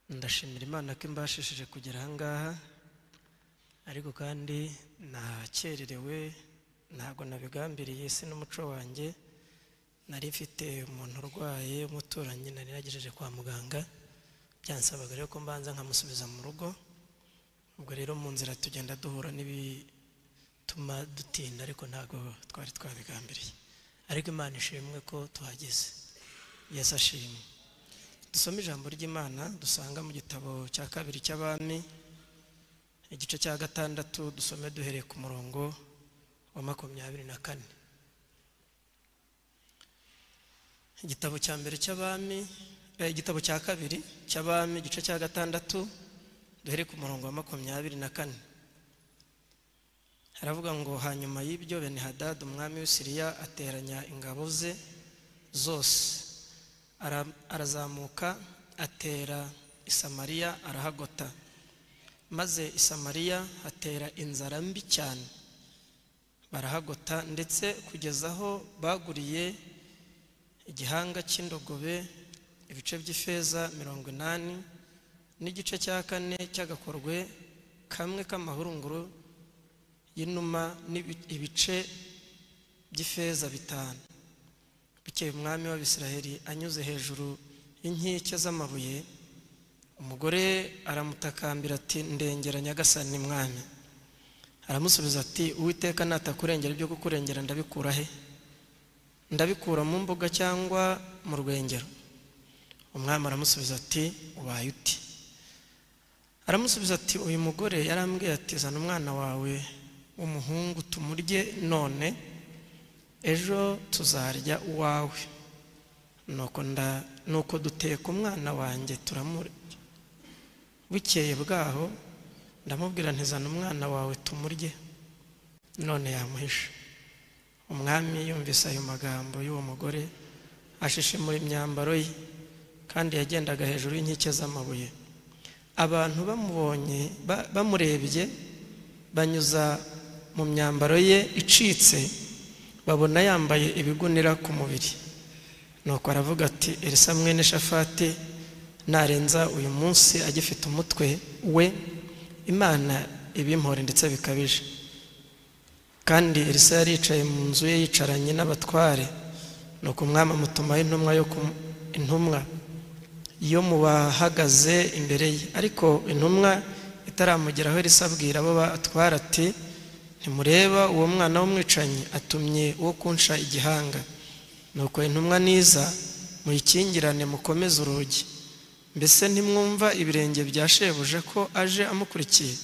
Ndashimira Imana ko imbashishije kugera aha ngaha, ariko kandi nakererewe, ntabwo nabigambiriye, si n'umuco wanjye. Nari mfite umuntu urwaye umuturanyi nari nagejeje kwa muganga, byansabaga rero ko mbanza nkamusubiza mu rugo. Ubwo rero mu nzira tugenda duhura n'ibituma dutinda, ariko ntabwo twari twabigambiriye. Ariko Imana ishimwe ko tuhageze. Yesu ashimwe. Dusome ijambo ry'Imana dusanga mu gitabo cya kabiri cy'Abami, igice cya 6, dusome duhereye ku murongo wa 24. Igitabo cya mbere cy'Abami, igitabo cya kabiri cy'Abami, igice cya 6, duhere ku murongo wa 24. Haravuga ngo: hanyuma y'ibyo Benihadadi umwami w'i Siriya ateranya ingabo ze zose, arazamuka atera i Samariya arahagota. Maze i Samariya hatera inzara mbi cyane, barahagota, ndetse kugeza aho baguriye igihanga cy'indogobe ibice by'ifeza 80 n'igice cya 4 cy'agakorwe kamwe k'amahurunguru y'inuma n'ibice by'ifeza 5. Bukeye umwami w'Abisiraheli anyuze hejuru y'inkike z'amabuye, umugore aramutakambira ati: ndengera Nyagasani mwami. Aramusubiza ati: Uwiteka natakurengera ibyo kukurengera ndabikura he? Ndabikura mu mbuga cyangwa mu rwengero? Umwami aramusubiza ati: ubaye uti? Aramusubiza ati: uyu mugore yarambwiye ati: zana umwana wawe w'umuhungu tumurye none, ejo tuzarya uwawe. Nuko duteka umwana wanjye turamurya. Bukeye bwaho ndamubwira nti: zana umwana wawe tumurye, none yamuhishe. Umwami yumvise ayo magambo y'uwo mugore, ashishimura imyambaro ye, kandi yagendaga hejuru y'inkike z'amabuye. Abantu bamubonye bamurebye banyuza mu myambaro ye icitse, babona yambaye ibigunira ku mubiri. Nuko aravuga ati: Elisa mwene Shafati narenza uyu munsi agifite umutwe we, Imana ibimpore ndetse bikabije. Kandi Elisa yari yicaye mu nzu ye yicaranye n'abatware. Nuko umwami amutumaho intumwa yo mu bahagaze imbere ye. Ariko intumwa itaramugeraho, Elisa abwira abo batwara ati: ntimureba uwo mwana w'umwicanyi atumye uwo kunsha igihanga. Nuko intumwa niza muyikingirane, mukomeze urugi. Mbese ntimwumva ibirenge bya shebuja ko aje amukurikiye?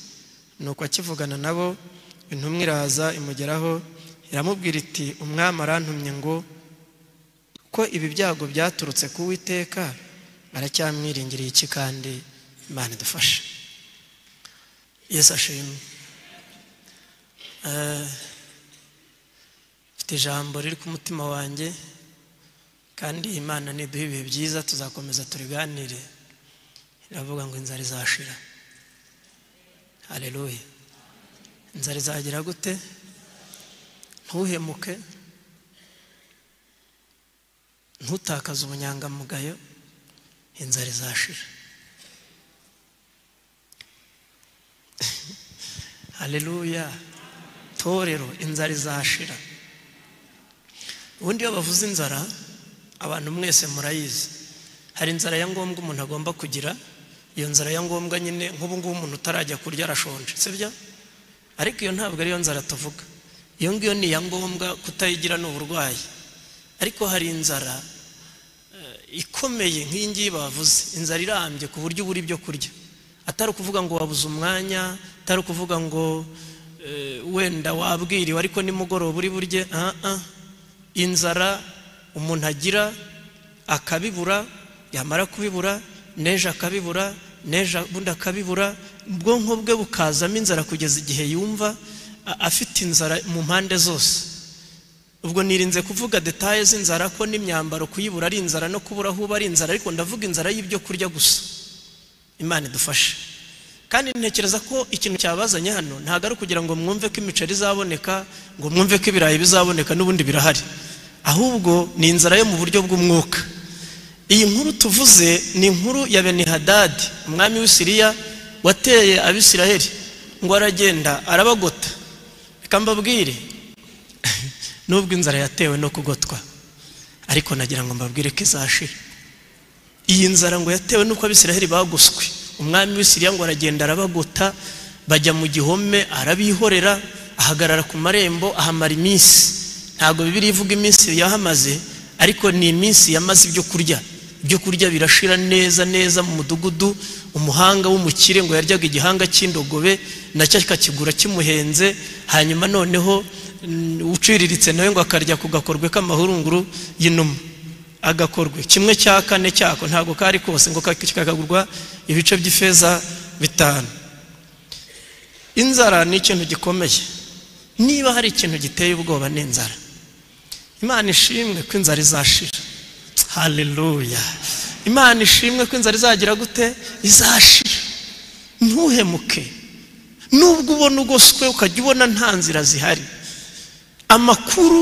Nuko akivugana nabo, intumwa iraza imugeraho, iramubwira iti: umwami arantumye ngo ko ibi byago byaturutse ku Uwiteka, aracyamwiringiriye iki? Kandi Imana idufashe. Yesu ashimwe. Mfite ijambo riri ku mutima wanjye, kandi Imana niduha ibihe byiza tuzakomeza turiganire. Iravuga ngo inzara izashira. Haleluya. Inzara izagira gute? Ntuhemuke, ntutakaze ubunyangamugayo, inzara izashira. Haleluya. Torero, inzara izashira. Ubundi iyo bavuze inzara, abantu mwese murayizi. Hari inzara ya ngombwa umuntu agomba kugira. Iyo nzara ya ngombwa nyine, nk'ubu ngubu umuntu utarajya kurya arashonje, sibyo? Ariko iyo ntabwo ariyo nzara tuvuga. Iyo ngiyo ni iya ngombwa, kutayigira ni uburwayi. Ariko hari inzara ikomeye nk'iyi ngiyi bavuze, inzara irambye ku buryo ubura ibyo kurya. Atari ukuvuga ngo wabuze umwanya, atari ukuvuga ngo wenda wabwiriwe ariko nimugoroba uri burye. Inzara umuntu agira akabibura, yamara kubibura n'ejo akabibura, n'ejo bundi akabibura, ubwonko bwe bukazamo inzara kugeza igihe yumva afite inzara mu mpande zose. Ubwo nirinze kuvuga details z'inzara, ko n'imyambaro kuyibura ari inzara, no kubura aho uba ari inzara, ariko ndavuga inzara y'ibyo kurya gusa. Imana idufashe. Kandi ntekereza ko ikintu cyabazanye hano ntabwo ari ukugira ngo mwumve ko imiceri izaboneka, ngo mwumve ko ibirayi bizaboneka, n'ubundi birahari. Ahubwo ni inzara yo mu buryo bw'umwuka. Iyi nkuru tuvuze ni inkuru ya Benihadadi, umwami w'Isiriya wateye Abisiraheli, ngo aragenda arabagota. Reka mbabwire, nubwo inzara yatewe no kugotwa, ariko nagira ngo mbabwire ko izashira. Iyi nzara ngo yatewe nuko Abisiraheli bagoswe. Umwami w'Isiriya ngo aragenda arabagota, bajya mu gihome, arabihorera, ahagarara ku marembo ahamara iminsi. Ntabwo Bibiliya ivuga iminsi yahamaze, ariko ni iminsi yamaze ibyo kurya. Ibyo kurya birashira neza neza mu mudugudu. Umuhanga w'umukire ngo yaryaga igihanga cy'indogobe, nacyo akakigura kimuhenze, hanyuma noneho uciriritse nawe ngo akarya ku gakorwe k'amahurunguru y'inuma, agakorwe kimwe cya kane cyako, ntabwo kari kose, ngo kakagurwa ibice by'ifeza 5. Inzara ni ikintu gikomeye. Niba hari ikintu giteye ubwoba ni inzara. Imana ishimwe ko inzara izashira. Haleluya. Imana ishimwe ko inzara izagira gute? Izashira. Ntuhemuke. Nubwo ubona ugoswe ukajya ubona nta nzira zihari, amakuru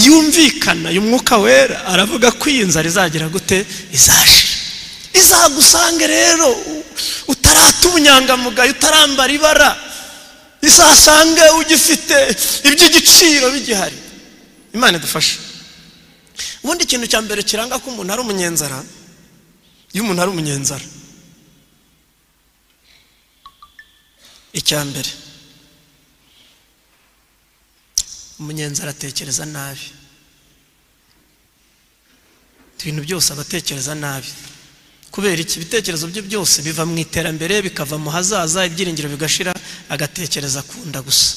yumvikana y'umwuka wera aravuga ko iyi nzara izagira gute? Izashira. Izagusange rero utarata ubunyangamugayo, utarambara ibara, izasange ugifite iby'igiciro bigihari. Imana idufashe. Ubundi ikintu cya mbere kiranga ko umuntu ari umunyenzara, iyo umuntu ari umunyenzara, icya mbere umunyenzara atekereza nabi. Ibintu byose abatekereza nabi. Kubera iki? Ibitekerezo bye byose biva mu iterambere, bikava mu hazaza, ibyiringiro bigashira, agatekereza kunda gusa.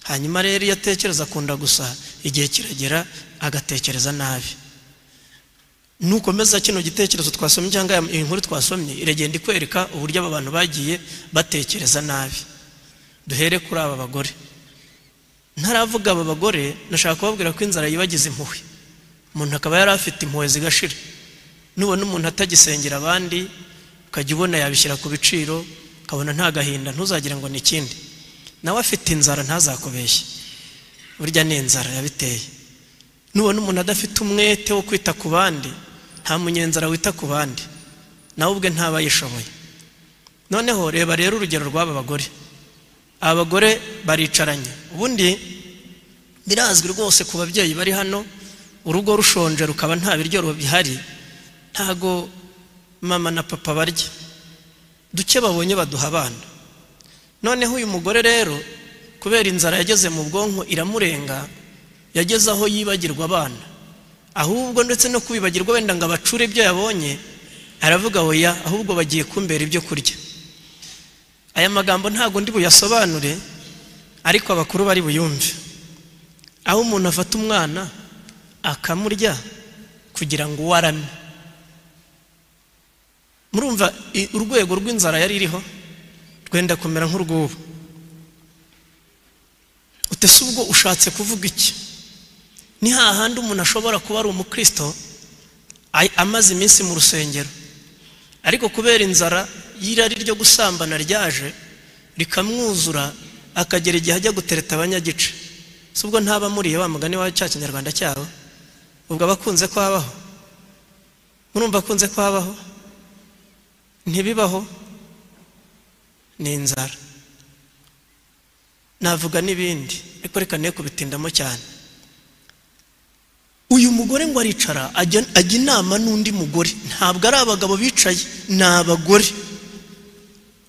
Hanyuma rero iyo atekereza kunda gusa, igihe kiragera agatekereza nabi. Nukomeza kino gitekerezo twasomye cyangwa inkuru twasomye, iragenda ikwereka uburyo aba bantu bagiye batekereza nabi. Duhere kuri aba bagore. Ntaravuga aba bagore, nashaka kubabwira ko inzara yibagize impuhwe. Umuntu akaba yari afite impuhwe zigashira. Nubona umuntu atagisengera abandi, ukajya ubona yabishyira ku biciro, ukabona nta gahinda, ntuzagira ngo ni ikindi. Nawe afite inzara ntazakubeshye. Burya ni inzara yabiteye. Nubona umuntu adafite umwete wo kwita ku bandi, nta munyenzara wita ku bandi, nawe ubwe ntaba yishoboye. Noneho reba rero urugero rw'aba bagore. Aba bagore baricaranye. Ubundi birazwi rwose ku babyeyi bari hano, urugo rushonje rukaba nta biryo bihari, ntago mama na papa barya. Duke babonye baduha abana. Noneho uyu mugore rero kubera inzara yageze mu bwonko iramurenga, yageze aho yibagirwa abana. Ahubwo ndetse no kubibagirwa wenda ngo abacure ibyo yabonye, aravuga oya, ahubwo bagiye kumbera ibyo kurya. Aya magambo ntago ndi buyasobanure, ariko abakuru bari buyumve. Aho umuntu afata umwana akamurya kugira ngo warame. Murumva urwego rw'inzara yari iriho rwenda kumera nk'urwubu. Utese ubwo ushatse kuvuga iki? Ni hahandi umuntu ashobora kuba ari umukristo amaze iminsi mu rusengero, ariko kubera inzara y'irari ryo gusambana ryaje rikamwuzura, akagera igihe ajya gutereta abanyagice. Si ubwo ntaba muriye wa mugani wa cya kinyarwanda cyabo, ubwo abakunze ko habaho. Murumva akunze ko habaho? Ntibibaho, ni inzara. Navuga n'ibindi, ariko reka ne kubitindamo cyane. Uyu mugore ngo aricara ajya inama n'undi mugore. Ntabwo ari abagabo bicaye, ni abagore.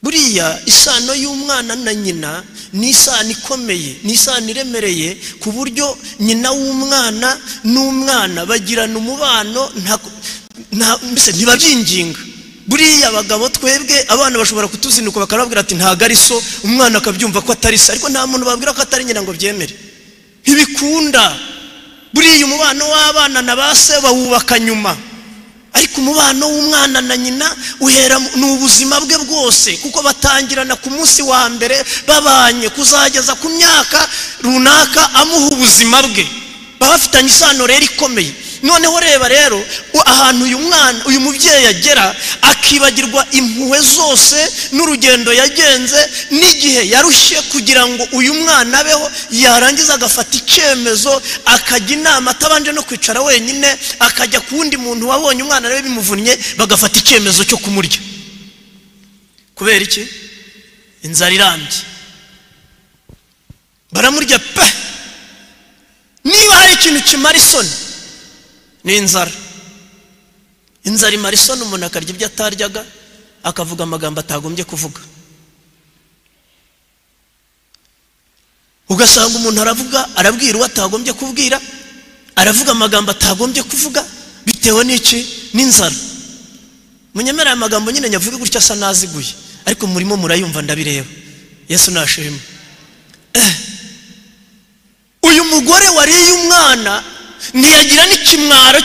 Buriya isano y'umwana na nyina ni isano ikomeye, ni isano iremereye, ku buryo nyina w'umwana n'umwana bagirana umubano, mbese ntibabyinginga. Buriya abagabo twebwe abana bashobora kutuzinuka bakarabwira ati ntago ari so, umwana akabyumva ko atari se, ariko nta muntu babwira ko atari nyina ngo byemere. Ntibikunda. Buriya umubano w'abana na ba se bawubaka nyuma, ariko umubano w'umwana na nyina uhera ni ubuzima bwe bwose, kuko batangirana ku munsi wa mbere babanye kuzageza ku myaka runaka amuha ubuzima bwe. Baba bafitanye isano rero ikomeye. Noneho reba rero ahantu uyu mwana, uyu mubyeyi agera akibagirwa impuhwe zose n'urugendo yagenze n'igihe yarushye kugira ngo uyu mwana abeho, yarangiza agafata icyemezo akajya inama atabanje no kwicara wenyine, akajya ku wundi muntu wabonye umwana nawe bimuvunnye, bagafata icyemezo cyo kumurya. Kubera iki? Inzara irambye, baramurya pe. Niba hari ikintu kimara isoni ni inzara. Inzara imara isoni, umuntu akarya ibyo ataryaga, akavuga amagambo atagombye kuvuga. Ugasanga umuntu aravuga, arabwira uwo atagombye kubwira, aravuga amagambo atagombye kuvuga, bitewe n'iki? N'inzara. Munyemera aya magambo nyine nyavuge gutya asa naziguye, ariko murimo murayumva ndabireba. Yesu nashimwe. Uyu mugore wariye umwana ntiyagira n'ikimwaro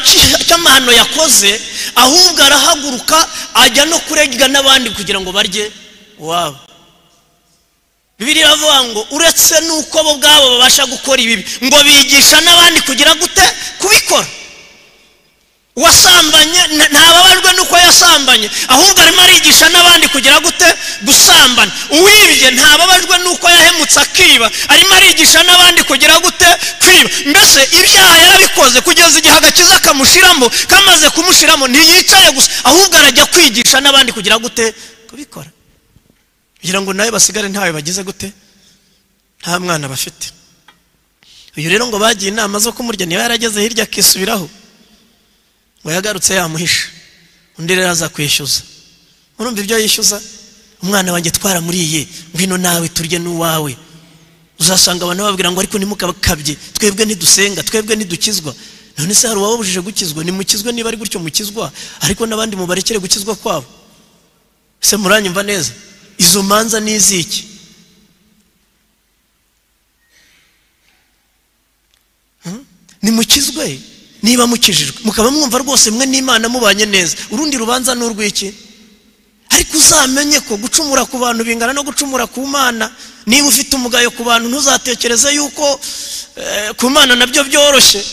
cy'amahano yakoze, ahubwo arahaguruka ajya no kurega n'abandi kugira ngo barye wabo. Bibiliya iravuga ngo uretse nuko bo ubwabo babasha gukora ibibi, ngo bigisha n'abandi kugira gute? Kubikora. Wasambanye ntababajwe nuko yasambanye, ahubwo arimo arigisha n'abandi kugira gute? Gusambana. Uwibye ntababajwe nuko yahemutse akiba, arimo arigisha n'abandi kugira gute? Kwiba. Mbese ibyaha yarabikoze kugeza igihe agakiza kamushiramo, kamaze kumushiramo ntiyicaye gusa, ahubwo arajya kwigisha n'abandi kugira gute? Kubikora. Kugira ngo nawe basigare ntawe bagize gute? Nta mwana bafite. Uyu rero ngo bagiye inama zo kumurya, niba yarageze hirya akisubiraho, ngo yagarutse yamuhisha. Undi rero aza kwishyuza. Murumva ibyo yishyuza? Umwana wanjye twaramuriye, ngwino nawe turye n'uwawe. Uzasanga abantu bababwira ngo ariko ntimukabakabye, twebwe ntidusenga, twebwe ntidukizwa. None se hari uwababujije gukizwa? Nimukizwe niba ari gutyo mukizwa, ariko n'abandi mubarekere gukizwa kwabo. Ese muranyumva neza? Izo manza ni iziki? Nimukizwe niba mukijijwe, mukaba mwumva rwose mwe n'Imana mubanye neza, urundi rubanza ni urw'iki? Ariko uzamenye ko gucumura ku bantu bingana no gucumura ku Mana. Niba ufite umugayo ku bantu, ntuzatekereze yuko ku Mana nabyo byoroshye,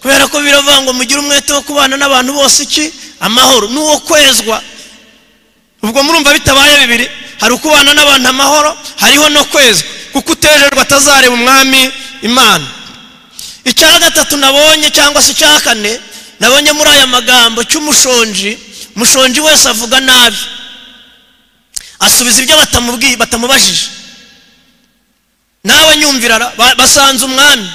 kubera ko biravuga ngo mugire umwete wo kubana n'abantu bose iki? Amahoro n'uwo kwezwa. Ubwo murumva bitabaye bibiri, hari ukubana n'abantu amahoro, hariho no kwezwa, kuko utejerwa atazareba umwami Imana. Icya gatatu nabonye, cyangwa se icya kane nabonye muri aya magambo cy'umushonji, umushonji wese avuga nabi, asubiza ibyo batamubwiye, batamubajije. Nawe nyumvira, basanze umwami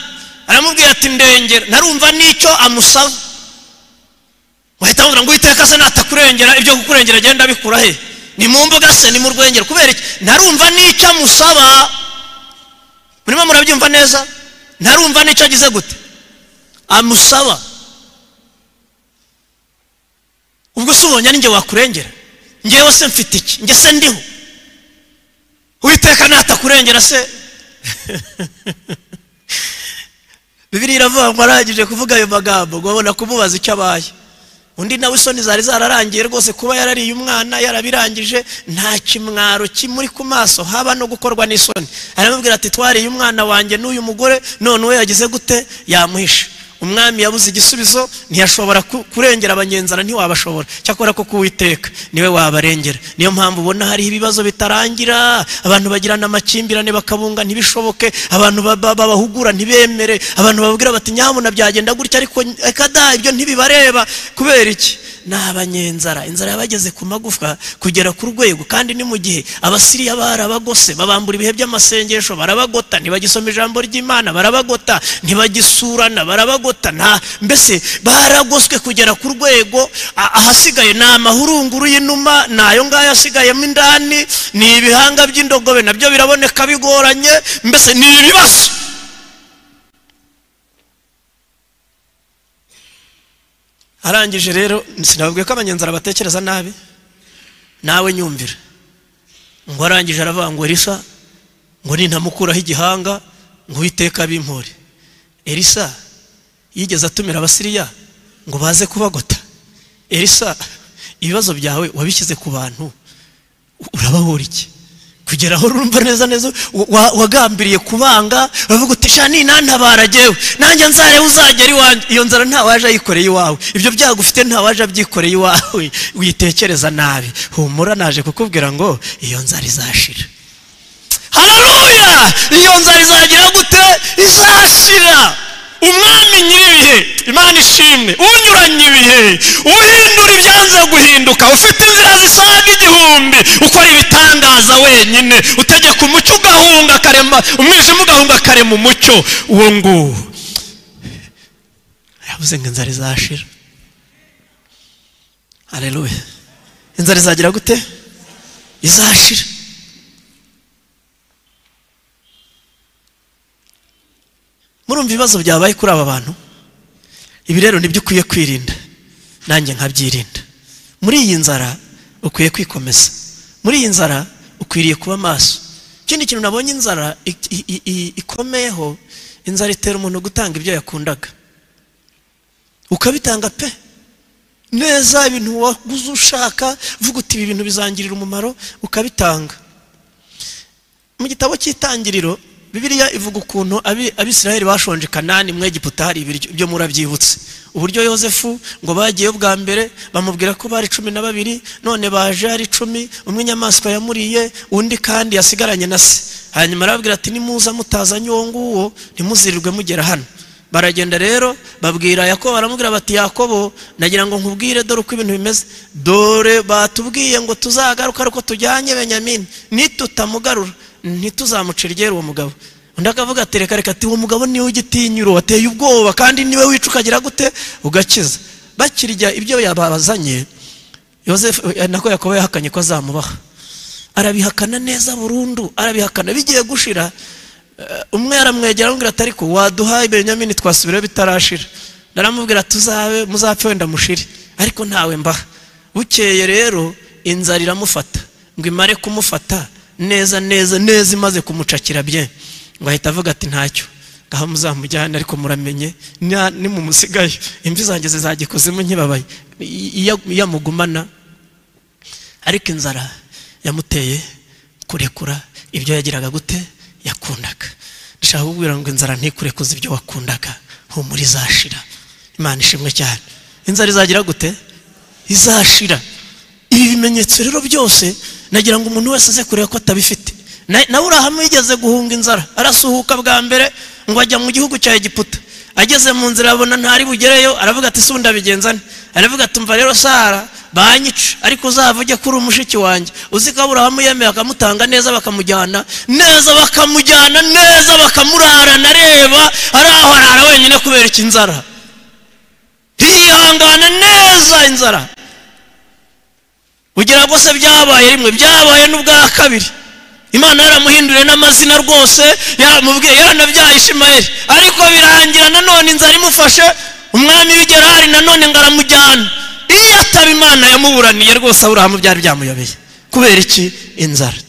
aramubwira ati ndengera, narumva n'icyo amusaba. Wahita bamubwira ngo Uwiteka se natakurengera, ibyo kukurengera agenda abikura he? Ni mu mbuga se, ni mu rwengero? Kubera iki? Narumva n'icyo amusaba. Murimo murabyumva neza? Ntarumva n'icyo agize gute? Amusaba. Ubwo se ubonye ari njye wakurengera? Njyewe se mfite iki? Njye se ndiho? Uwiteka natakurengera se? Bibiliya iravuga ngo arangije kuvuga ayo magambo, ngo babona kumubaza icyo abaye. Undi nawe isoni zari zararangiye rwose, kuba yarariye umwana yarabirangije, nta kimwaro kimuri ku maso, haba no gukorwa n'isoni. Aramubwira ati twariye umwana wanjye n'uyu mugore, none we yagize gute? Yamuhisha. Umwami yabuze igisubizo, ntiyashobora kurengera abanyenzara, ntiwabashobora. Cyakora ko kuwiteka niwe wabarengera. Niyo mpamvu ubona hari ibibazo bitarangira, abantu bagirana amakimbirane bakabunga ntibishoboke, abantu babahugura ntibemere, abantu bababwira bati nyabuna byagenda gutya, ariko kada ibyo ntibibareba. Kubera iki? Ni abanyenzara. Inzara yabageze ku magufwa kugera ku rwego, kandi ni mu gihe Abasiriya barabagose, babambura ibihe by'amasengesho, barabagota, ntibagisoma ijambo ry'Imana, barabagota, ntibagisurana, barabagota, nta mbese baragoswe kugera ku rwego. Ahasigaye ni amahurunguru y'inuma, nayo ngayo asigayemo indani, ni ibihanga by'indogobe nabyo biraboneka bigoranye, mbese ni ibibazo. Arangije rero, sinababwiye ko abanyenzara batekereza nabi, nawe nyumvira. Ngo arangije aravuga ngo Elisa ngo nintamukuraho igihanga ngo Uwiteka abimpore. Elisa yigeze atumira Abasiriya ngo baze kubagota? Elisa, ibibazo byawe wabishyize ku bantu, urabahora iki? Kugera aho urumva neza neza wagambiriye kubanga, uravuga uti sha ninantabara jyewe nanjye nzarebe uzagera iwanjye. Iyo nzara ntawaje ayikoreye iwawe, ibyo byago ufite ntawaje abyikoreye iwawe, witekereza nabi. Humura, naje kukubwira ngo iyo nzara izashira. Haleluya! Iyo nzara izagira gute? Izashira. Umwami nyiribihe, Imana ishimwe, unyuranye ibihe, uhindura ibyanze guhinduka, ufite inzira zisaga 1000, ukora ibitangaza wenyine, utegeka umucyo ugahunga akarema, umwijima ugahunga akarema umucyo. Uwo nguwo yavuze ngo inzara izashira. Haleluya! Inzara izagira gute? Izashira. Murumva ibibazo byabaye kuri aba bantu. Ibi rero nibyo ukwiye kwirinda, nanjye nkabyirinda. Muri iyi nzara ukwiye kwikomeza, muri iyi nzara ukwiriye kuba maso. Ikindi kintu nabonye inzara ikomeyeho, inzara itera umuntu gutanga ibyo yakundaga, ukabitanga pe neza, ibintu waguze ushaka, vuga uti ibi bintu bizangirira umumaro, ukabitanga. Mu gitabo cy'Itangiriro, Bibiliya ivuga ukuntu Abisirayeli bashonje Kanani mu Egiputa hari ibiryo, ibyo murabyibutse. Uburyo Yosefu ngo bagiye bwa mbere bamubwira ko bari 12, none baje ari 10, umwe inyamaswa yamuriye, undi kandi yasigaranye na se. Hanyuma arababwira ati nimuza mutazanye uwo nguwo ntimuzirirwe mugera hano. Baragenda rero babwira Yakobo, baramubwira bati Yakobo, nagira ngo nkubwire dore uko ibintu bimeze, dore batubwiye ngo tuzagaruka ariko tujyanye Benyamini, nitutamugarura ntituzamucira iryera uwo mugabo. Undi akavuga ati reka reka, ati uwo mugabo niwe ugitinyura, wateye ubwoba, kandi niwe wica ukagira gute ugakiza. Bakirya ibyo yabazanye, Yosefu nako Yakobo yahakanye ko azamubaha, arabihakana neza burundu, arabihakana. Bigiye gushira, umwe yaramwegera aramubwira ati ariko waduhaye Benyamini twasubirayo bitarashira. Ndaramubwira tuzabe muzapfe wenda mushire, ariko ntawe mbaha. Bukeye rero inzara iramufata, ngo imare kumufata neza neza neza, imaze kumucakira bye, ngo ahita avuga ati ntacyo, ngaho muzamujyane, ariko muramenye nimumusigayo imvi zanjye zizagikuzimu nkibabaye. Yamugumana, ariko inzara yamuteye kurekura ibyo yagiraga gute yakundaga. Ndashaka kukubwira ngo inzara ntikurekuza ibyo wakundaga, humura izashira. Imana ishimwe cyane. Inzara izagira gute? Izashira. Ibi bimenyetso rero byose nagira ngo umuntu wese aze kureba ko atabifite. Nawe Aburahamu yigeze guhunga inzara, arasuhuka bwa mbere ngo ajya mu gihugu cya Egiputa. Ageze mu nzira abona ntari bugereyo, aravuga ati sunda bigenza nte? Aravuga ati umva rero Sara banyica, ariko uzavuge kuri umushiki wanjye. Uzi ko Aburahamu yemeye akamutanga neza, bakamujyana neza, bakamujyana neza, bakamurarana, areba ari aho arara wenyine kubera iki? Inzara. Ntiyihangana neza inzara. Ugira ngo se byabaye rimwe, byabaye n'ubwa kabiri. Imana yaramuhinduriye n'amazina rwose, yaramubwiye, yaranabyaye Ishimayeli, ariko birangira nanone inzara imufashe, umwami w'i Gerari nanone ngo aramujyana. Iyo ataba Imana yamuburaniye rwose, Aburahamu byari byamuyobeye. Kubera iki? Inzara.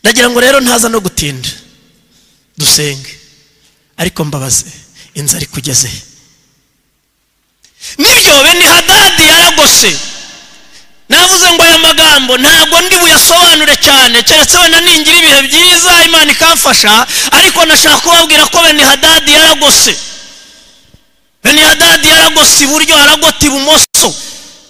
Ndagira ngo rero ntaza no gutinda, dusenge, ariko mbabaze, inzara ikugeze. Nibyo Beni-Hadadi yaragose. Navuze ngo aya magambo ntabwo ndi buyasobanure cyane, keretse wenda ningira ibihe byiza Imana ikamfasha, ariko nashaka kubabwira ko Beni-Hadadi yaragose. Beni-Hadadi yaragose iburyo, aragota ibumoso,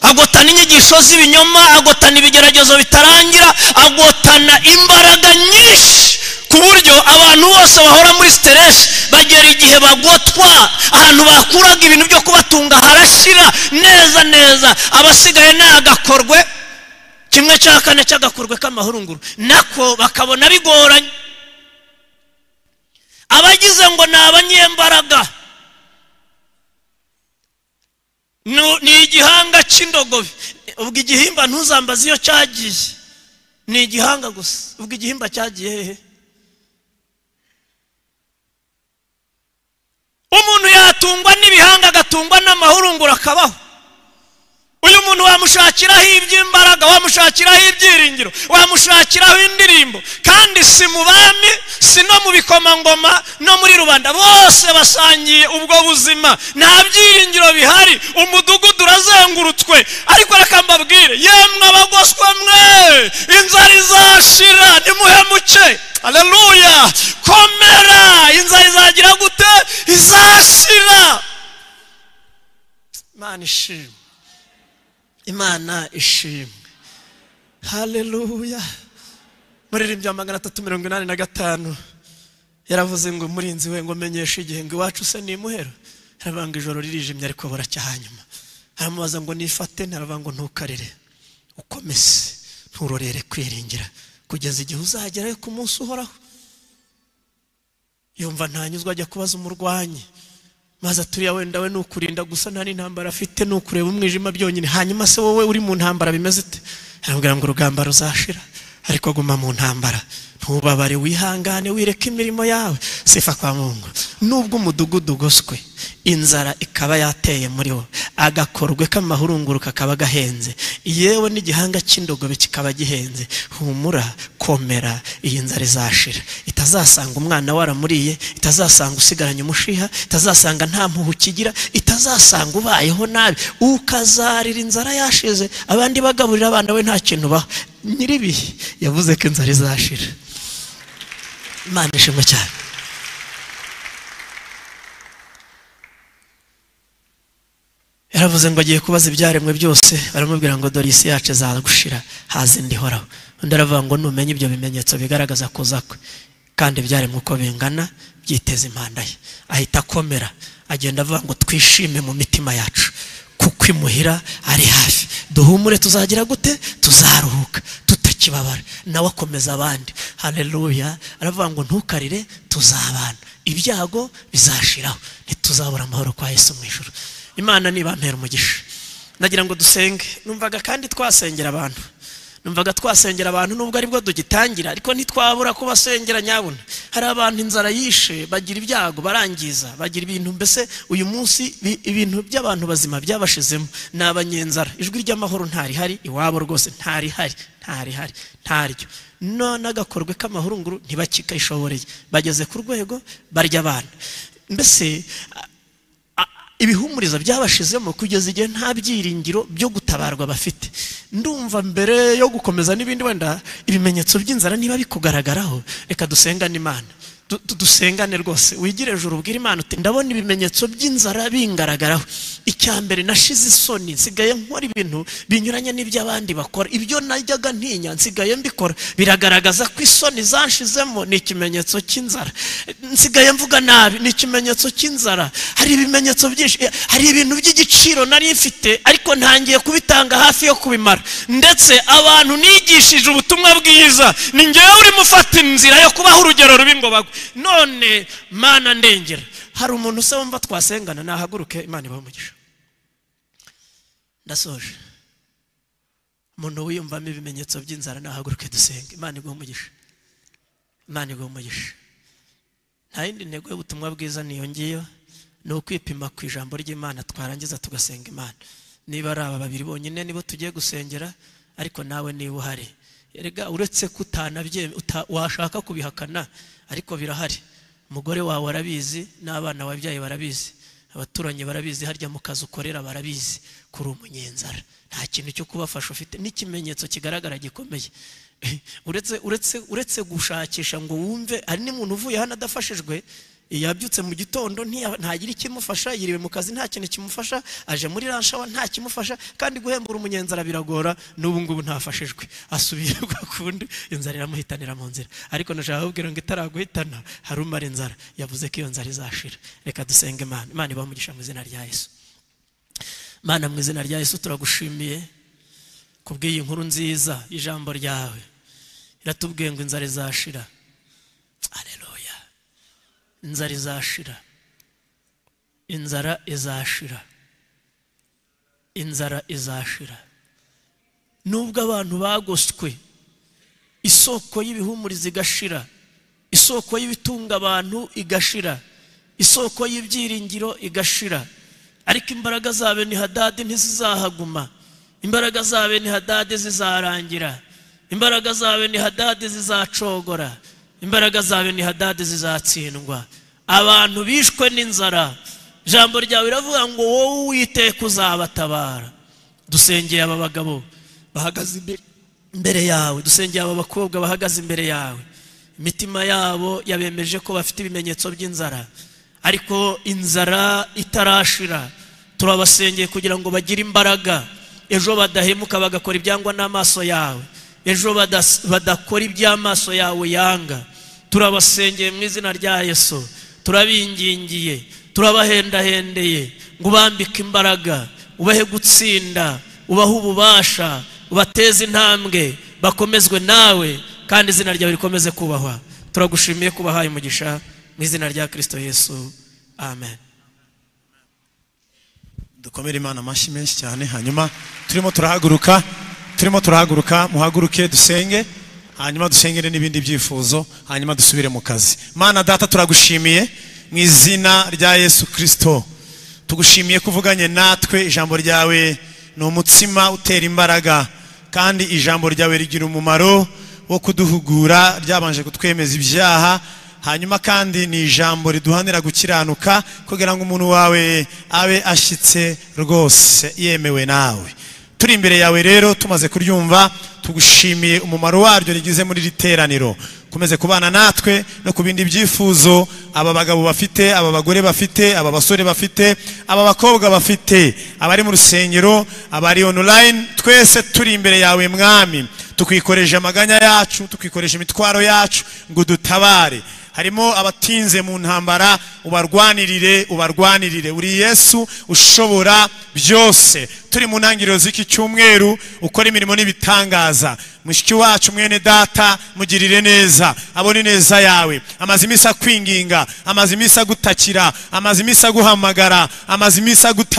agotana inyigisho z'ibinyoma, agotana ibigeragezo bitarangira, agotana imbaraga nyinshi, ku buryo abantu bose bahora muri stress bagera igihe bagotwa. Ahantu bakuraga ibintu byo kubatunga harashira neza neza, abasigaye ni agakorwe, 1/4 cy'agakorwe k'amahurunguru, nako bakabona bigoranye. Abagize ngo ni abanyembaraga, ni igihanga cy'indogobe. Ubwo igihimba ntuzambaze iyo cyagiye, ni igihanga gusa. Ubwo igihimba cyagiye hehe? Umuntu yatungwa n'ibihanga, agatungwa n'amahurunguru, akabaho. Uyu muntu wamushakiraho iby'imbaraga, wamushakiraho ibyiringiro, wamushakiraho indirimbo, kandi si mu bami, si no mu bikomangoma, no muri rubanda, bose basangiye ubwo buzima, nta byiringiro bihari. Umudugudu urazengurutswe. Ariko reka mbabwire, yemwe abagoswe mwe, inzara izashira, nimuhemuke. Haleluya! Komera, inzara izagira gute? Izashira. Imana ishimwe, Imana ishimwe. Haleluya. Muririmbyi wa 385 yaravuze ngo murinzi we ngo menyeshe igihe, ngo iwacu se ni imuhero. Aravuga ngo ijoro ririjimye ariko buracya hanyuma. Aramubaza ngo nifate, aravuga ngo ntukarire, ukomeze, nturorere kwiringira kugeza igihe uzagerayo ku munsi uhoraho. Yumva ntanyuzwa, ajya kubaza umurwanyi, maze aturiya wenda we nukurinda gusa, nta n'intambara afite, nukureba umwijima byonyine. Hanyuma se wowe uri mu ntambara bimeze ute? Arambwira ngo urugamba ruzashira, ariko guma mu ntambara, ntubabare, wihangane, wireke imirimo yawe. Sifa kwa Mungu. Nubwo umudugudu ugoswe, inzara ikaba yateye muri wo, agakorwe k'amahurunguru kakaba gahenze, yewe n'igihanga cy'indogobe kikaba gihenze, humura, komera, iyi nzara izashira. Itazasanga umwana waramuriye, itazasanga usigaranye umushiha, itazasanga nta mpuhu kigira, itazasanga ubayeho nabi, ukazarira inzara yashize, abandi bagaburira abana we nta kintu baha. Nyiribihe yavuze ko inzara izashira. Imana ishimwe cyane. Yaravuze ngo agiye kubaza ibyaremwe byose, baramubwira ngo dore isi yacu izagushira, haza indi ihoraho. Undi aravuga ngo numenye ibyo bimenyetso bigaragaza kuza kwe, kandi ibyaremwe uko bingana byiteza impanda ye. Ahita akomera, agenda avuga ngo twishime mu mitima yacu, kuko imuhira ari hafi. Duhumure, tuzagira gute? Tuzaruhuka tutakibabara. Nawe akomeza abandi. Haleluya. Aravuga ngo ntukarire, tuzabana, ibyago bizashiraho, ntituzabura amahoro kwa Yesu mu ijuru. Imana nibampera umugisha. Nagira ngo dusenge. Numvaga kandi twasengera abantu, numvaga twasengera abantu nubwo aribwo dugitangira, ariko ntitwabura kubasengera nyabuna. Hari abantu inzara yishe, bagira ibyago, barangiza, bagira ibintu, mbese uyu munsi ibintu by'abantu bazima byabashizemo, ni abanyenzara. Ijwi ry'amahoro ntarihari iwabo rwose, ntarihari, ntarihari, ntaryo. None agakorwe k'amahurunguru ntibakikayishoboreye, bageze ku rwego barya abana. Mbese ibihumuriza byabashizemo kugeza igihe nta byiringiro byo gutabarwa bafite. Ndumva mbere yo gukomeza n'ibindi, wenda ibimenyetso by'inzara niba bikugaragaraho, reka dusengane Imana. Dusengane rwose, wigire ejuru ubwire Imana uti ndabona ibimenyetso by'inzara bingaragaraho. Icya mbere, nashize isoni, nsigaye nkora ibintu binyuranye n'iby'abandi bakora, ibyo najyaga ntinya nsigaye mbikora, biragaragaza ko isoni zanshizemo, ni ikimenyetso cy'inzara. Nsigaye mvuga nabi, ni ikimenyetso cy'inzara. Hari ibimenyetso byinshi, hari ibintu by'igiciro nari mfite ariko ntangiye kubitanga hafi yo kubimara. Ndetse abantu nigishije ubutumwa bwiza, ni njyewe urimo ufata inzira yo kubaha urugero rubi ngo bagwe. None Mana ndengera. Hari umuntu se wumva twasengana? Nahaguruke, Imana ibahe umugisha. Ndasoje. Umuntu wiyumvamo ibimenyetso by'inzara nahaguruke dusenge. Imana iguhe umugisha, Imana iguhe umugisha. Nta yindi ntego y'ubutumwa bwiza niyo ngiyo, ni ukwipima ku ijambo ry'Imana, twarangiza tugasenga Imana. Niba ari aba babiri bonyine nibo tugiye gusengera, ariko nawe niba uhari, erega uretse kutanabye washaka kubihakana, ariko birahari. Umugore wawe arabizi, n'abana wabyaye barabizi, abaturanyi barabizi, harya mu kazi ukorera barabizi kuri umunyenzara. Nta kintu cyo kubafasha ufite, n'ikimenyetso kigaragara gikomeye. Uretse gushakisha ngo wumve, hari n'umuntu uvuye hano adafashijwe, yabyutse mu gitondo ntagira ikimufasha, yiriwe mu kazi nta kintu kimufasha, aje muri ranshawa nta kimufasha, kandi guhembura umunyenzara biragora, n'ubu ngubu ntafashijwe, asubiye kundi, inzara iramuhitanira mu nzira. Ariko nashaka kubwira ngo itaraguhitana, hari umara inzara, yavuze ko iyo nzara izashira. Reka dusenge Imana. Imana ibahe umugisha mu izina rya Yesu. Mana, mu izina rya Yesu turagushimiye kubw'iyi nkuru nziza y'ijambo ryawe. Iratubwiye ngo inzara izashira. Haleluya. Inzara izashira, inzara izashira, inzara izashira. Nubwo abantu bagoswe, isoko y'ibihumuriza igashira, isoko y'ibitunga abantu igashira, isoko y'ibyiringiro igashira, ariko imbaraga za Benihadadi ntizizahaguma. Imbaraga za Beni-Hadadi zizarangira, imbaraga za Beni-Hadadi zizacogora, imbaraga za Beni-Hadadi zizatsindwa. Abantu bishwe n'inzara, ijambo ryawe riravuga ngo wowe Uwiteka uzabatabara. Dusengeye aba bagabo bahagaze imbere yawe, dusengeye aba bakobwa bahagaze imbere yawe. Imitima yabo yabemeje ko bafite ibimenyetso by'inzara, ariko inzara itarashira. Turabasengeye kugira ngo bagire imbaraga, ejo badahemuka bagakora ibyangwa n'amaso yawe, ejo badakora iby'amaso yawe yanga. Turabasengeye mu izina rya Yesu, turabingingiye, turabahendahendeye ngo ubambike imbaraga, ubahe gutsinda, ubahe ububasha, ubateze intambwe, bakomezwe nawe, kandi izina ryawe rikomeze kubahwa. Turagushimiye kubahaye umugisha mu izina rya Kristo Yesu, amen. Dukomere Imana amashyi menshi cyane. Hanyuma turimo turahaguruka, muhaguruke dusenge, hanyuma dusengere n'ibindi byifuzo, hanyuma dusubire mu kazi. Mana Data, turagushimiye mu izina rya Yesu Kristo. Tugushimiye kuvuganye natwe, ijambo ryawe ni umutsima utera imbaraga, kandi ijambo ryawe rigira umumaro wo kuduhugura, ryabanje kutwemeza ibyaha, hanyuma kandi ni ijambo riduhanira gukiranuka kugira ngo umuntu wawe abe ashyitse rwose yemewe nawe. Turi imbere yawe rero tumaze kuryumva, tugushimiye umumaro waryo rigize muri iri teraniro. Komeze kubana natwe no ku bindi byifuzo aba bagabo bafite, aba bagore bafite, aba basore bafite, aba bakobwa bafite, abari mu rusengero, abari online, twese turi imbere yawe Mwami. Tukwikoreje amaganya yacu, tukwikoreje imitwaro yacu ngo dutabare. Harimo abatinze mu ntambara, ubarwanirire, ubarwanirire. Uri Yesu ushobora byose. Turi mu ntangiriro z'iki cyumweru, ukora imirimo n'ibitangaza. Mushiki wacu mwene data, mugirire neza, abone neza yawe. Amaze iminsi akwinginga, amaze iminsi agutakira, amaze iminsi aguhamagara, amaze iminsi aguta